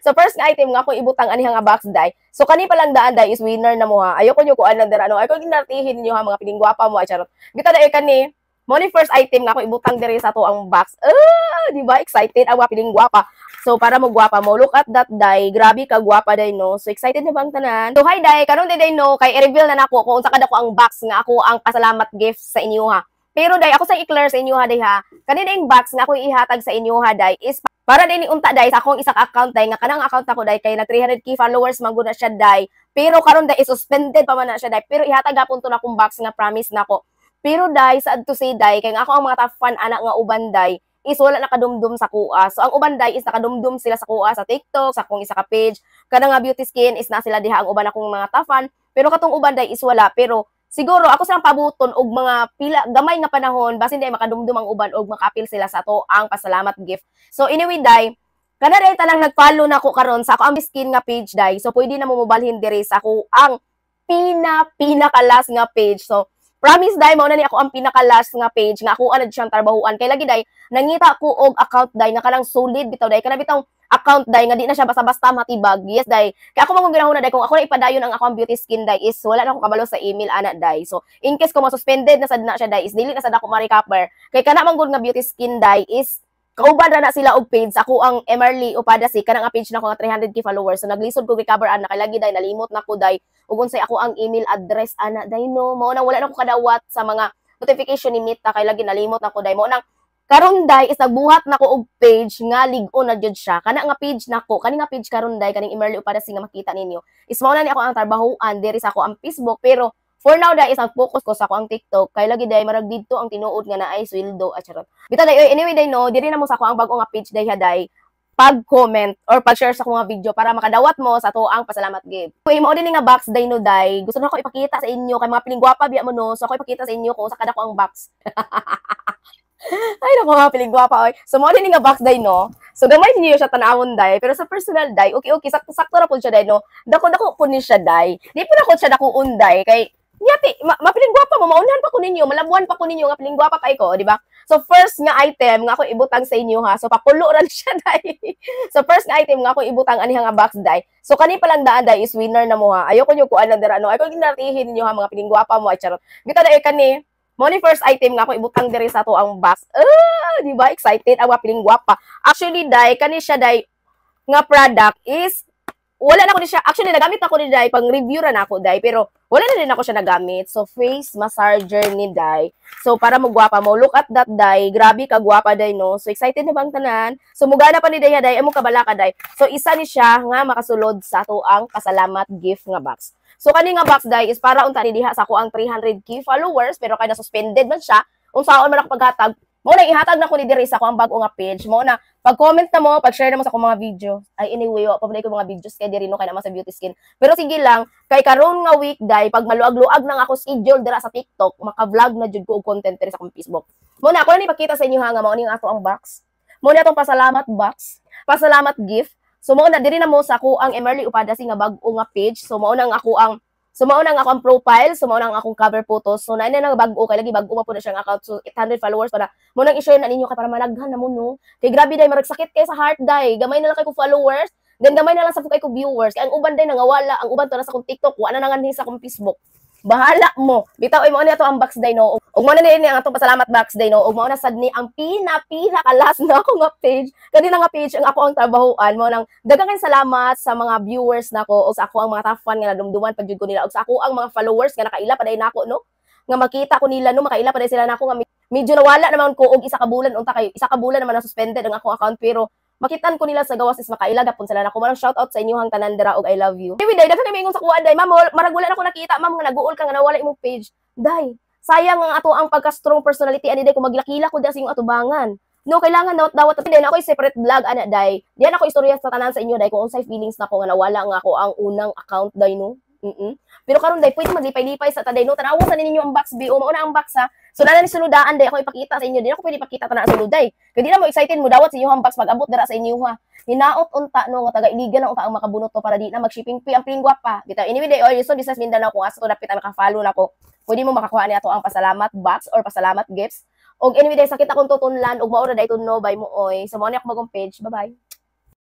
So first nga item nga akong ibutang ani nga box, day. So kani pa lang daan, day, is winner na mo ha. Ayoko nyo kuan na dira no. Ayoko ginartihin ninyo ha, mga piling gwapa mo, ay charot. Bitaw day, kani mo ni first item nga ako ibutang diri sa ato ang box. Ah, di ba excited ang mga piling gwapa? So para mo gwapa mo, look at that, day. Grabe ka gwapa, day, no. So excited na bang tanan? So hi, day, karon day, no, kay i-reveal na nako kung unsa kada ko ang box nga ako ang pasalamat gift sa inyo ha. Pero day, ako sa i-clear sa inyo ha, day ha. Kani dayng box nga ako ihatag sa inyo ha, day, is para din ni unta, day, sa akong isa ka account, day, nga kanang account ako, day, kay na 300K followers man gud na siya, day. Pero karon, day, suspended pa man na siya, day. Pero ihatag gapon to na akong box nga promise nako. Pero day, sad to say, day, kay nga ako ang mga top fan ana nga uban, day, is wala nakadumdum sa kuha. So ang uban, day, is nakadumdum sila sa kuha sa TikTok, sa akong isa ka page. Kana nga beauty skin is na sila diha ang uban akong mga top fan. Pero katong uban, day, is wala. Pero siguro ako silang pabuton og mga pila gamay nga panahon basin day makadumdum ang uban og makapil sila sa ato ang pasalamat gift. So anyway, day, kana day tanang nag-follow nako karon sa ako ang skin nga page, day. So pwede na mo mobalhin diri sa ako ang pina pinaka-last nga page. So promise, day, mao na ni ako ang pinaka-last nga page nga ako ana siyang trabahuan. Kay lagi, day, nangita ko og account, day, nga kanang solid bitaw, day, kana bitaw account, day, nga di na siya basta-basta matibag. Yes, day. Kay ako man ginahuna, day, kung ako na ipadayon ang ako ang beauty skin, day, is wala na ako kabalo sa email ana, day. So in case ko ma-suspended na sad na siya, day, is dili na sad ako ma-recover. Kay kana man gud nga beauty skin, day, is kauban ra na sila og page ako ang Emerly Upadasi, kanang nga page nako nga 300K followers. So naglisod ko recover ana kay lagi, day, nalimot na ko, day, ug unsay ako ang email address ana, day, no. Mao nang wala na ko kadawat sa mga notification ni Meta kay lagi nalimot na ko, day. Mao nang karon, day, is nagbuhat na ko og page nga lig-on na jud siya. Kana nga page nako, kani nga page karon, day, kaning Emerly Upadasi nga makita ninyo, is mao na ni ako ang trabahoan diri sa ako ang Facebook. Pero for now, day, is nag-focus ko sa ako ang TikTok kay lagi, day, marag didto ang tinuod nga naay sweldo at charot. Bitaw, day, oy, anyway, day, no, diri na mo sa ako ang bag-o nga page, day ha, day, pag-comment or pag-share sa akong mga video para makadawat mo sa ato ang pasalamat gift. Uy, mao din nga box, day, no, day. Gusto na ko ipakita sa inyo kay mga piling gwapa biya mo no. So ako ipakita sa inyo kung sa kada ko ang box. Ay nako, mga piling gwapa oy. So mao din nga box, day, no. So gamay niyo siya tan-awon, day, pero sa personal, day, okay okay, sakto sakto ra pud siya, day, no. Dako dako pud ni siya, day. Di po na ko siya dakuon, day, kay yati, mapiling gwapa mo, maunhan pa ko ninyo, malabuan pa ko ninyo nga piling gwapa kay ko, di ba? So first nga item nga ako ibutang sa inyo ha. So pakulo ra siya, day. So first nga item nga ako ibutang ani nga box, day. So kani pa lang daan, day, is winner na mo ha. Ayoko nyo kuan na dira no. Ayoko ginartihin ninyo ha, mga piling gwapa mo, ay charot. Bitaw day, kani mo ni first item nga ako ibutang diri sa ato ang box. Ah, di ba excited ang mga piling gwapa? Actually, day, kani siya, day, nga product is wala na ko ni siya. Actually, nagamit ako ni, day, pang review ra na ako, day, pero wala na din ako siya nagamit. So face massager ni, day. So para mo gwapa mo, look at that, day. Grabe ka gwapa, day, no. So excited na bang tanan? So mugana pa ni day ha, day, amo kabala ka, day. So isa ni siya nga makasulod sa ato ang pasalamat gift nga box. So kani nga box, day, is para unta ni diha sa ako ang 300K followers, pero kay na suspended man siya, unsaon man ako paghatag. Mo na ihatag na ko ni diri sa ako ang bag-o nga page. Mo na pag-comment na mo, pag-share na mo sa akong mga video. Ay anyway, wa pa ko mga videos kay diri no, kay naman sa beauty skin. Pero sige lang, kay karon nga week, day, pag maluag-luag nang ako schedule dira sa TikTok, maka-vlog na jud ko og content diri sa akong Facebook. Mo na ako na ipakita sa inyo ha nga mao ni ang ato ang box. Mo na atong pasalamat box, pasalamat gift. So mao na diri na mo sa ako ang Emerly Upadasi nga bag-o nga page. So mao na ang akong profile, so mao na ang akong cover photo. So na na bag-o kay lagi bag-o pa po na siyang account. So 800 followers pa na. Mo nang i-share na ninyo kay para managhan na mo no. Kay grabe, day, marag sakit kay sa heart, day. Gamay na lang kay ko followers, then gamay na lang sa kay ko viewers. Kay ang uban, day, nangawala, ang uban to na sa akong TikTok, wa na nanganhi sa akong Facebook. Bahala mo. Bitaw ay mao ni ato ang box, day, no. Ug mao na ni ang atong pasalamat box, day, no. Ug mao na sad ni ang pina pina kalas na ako nga page. Kani na nga page ang ako ang trabahoan mo nang daghang salamat sa mga viewers nako ug sa ako ang mga top fan nga nadumduman pag jud ko nila ug sa ako ang mga followers nga nakaila pa day nako no. Nga makita ko nila no, makaila pa day sila nako nga medyo nawala naman ko og isa ka bulan unta kay isa ka bulan naman na suspended ang akong account, pero makitan ko nila sa gawas is makaila gapon sila nako. Manang shout out sa inyo hang tanan dira og I love you. Anyway, day, daghan kay ingon sa kuan, day, "Ma'am, marag wala na ko nakita, ma'am, nga naguol ka nga nawala imong page." Day, sayang ang ato ang pagka-strong personality ani, day, kung maglakila ko da sa inyong atubangan. No, kailangan dawat dawat din ako separate vlog ana, day. Diyan ako istorya sa tanan sa inyo, day, kung unsay feelings nako nga nawala nga ako ang unang account, day, no. Pero karon, day, pwede maglipay-lipay sa taday no. Tanawa sa ninyo ang box BO, mao na ang box ha. So na ni suludaan, day, ako ipakita sa inyo. Di ako pwede ipakita tanan sulod, day. Kay di na mo excited mo dawat sa inyong box pag abot dira sa inyo ha. Hinaot unta no nga taga iligan lang unta ang makabunot to para di na mag-shipping fee ang pilingwa pa. Bitaw anyway, day, oy, so this Mindanao, kung asa to dapit ang maka-follow nako. Pwede mo makakuha ni ato ang pasalamat box or pasalamat gifts. Og anyway, day, sakit akong tutunlan ug mao ra day no, bye mo oy. So mao ni ako bagong page. Bye bye.